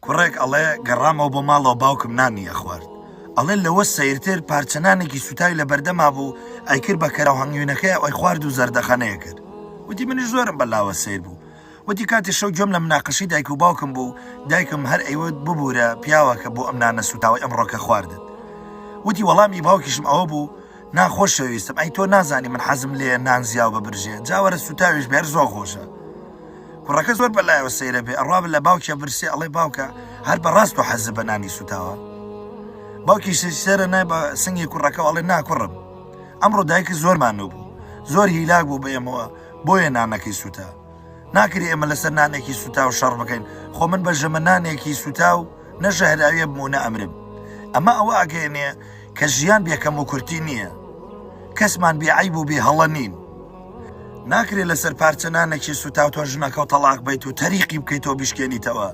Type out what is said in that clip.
کوڕێک ئەڵێ گەڕامەوە بۆ ماڵەوە باوکم نانی ئەخوارد ئەڵێ لەوە سەیرتر پارچە نانێکی سوتاوی لە بەردەما بوو ئەیکرد بە کەرا و هەنگوینەکەی ئەی خوارد و زەردەخەنەیە کرد وتی منیش زۆرم بە لاوە سەیر بوو وتی کاتێ شەو گوێم لە مناقەشەی دایک و باوکم بوو دایکم هەر ئەیوت ببورە پیاوەکە بۆ ئەم نانە سوتاوەی ئەمڕۆکە خواردت وتی وەڵامی باوکیشم ئەوە بوو نا خۆشەویستم ئەی تۆ نازانی من حەزم لێیە نان زیاو ببرژێ جا وەرە سوتاویش بێ هەر زۆر خۆشە کوڕەکە زۆر بەلایەوە سەیرە بێ ئەڕوا لە باوکیە برسێ ئەڵێ باوکە هەر بەڕاست تۆ حەزت بە نانی سوتاوە باوکی سەرە نای بە سنگی کوڕەکە ئەڵێ نا کوڕم ئەمڕۆ دایکە زۆر مانوو بوو زۆر هیلاک بوو بە ئێمەوە بۆیە نانەکەی سوتا ناکرێ ئێمە لەسەر نانێکی سوتاو شەڕ بکەین خۆ من بە ژەمە نانێکی سوتاو نە ژەهراویە بم و نە ئەمرم ئەمە ئەوە ئەگەیەنێ کە ژیان بێ کەم و کورتی نییە کەسمان بێ عەیب و بێ هەڵە نین ناکرێ لەسەر پارچە نانێکی سوتاو تۆ ژنەکەو تەڵاق بەیت و تەریقی بکەیتەوە بیشکێنیتەوە.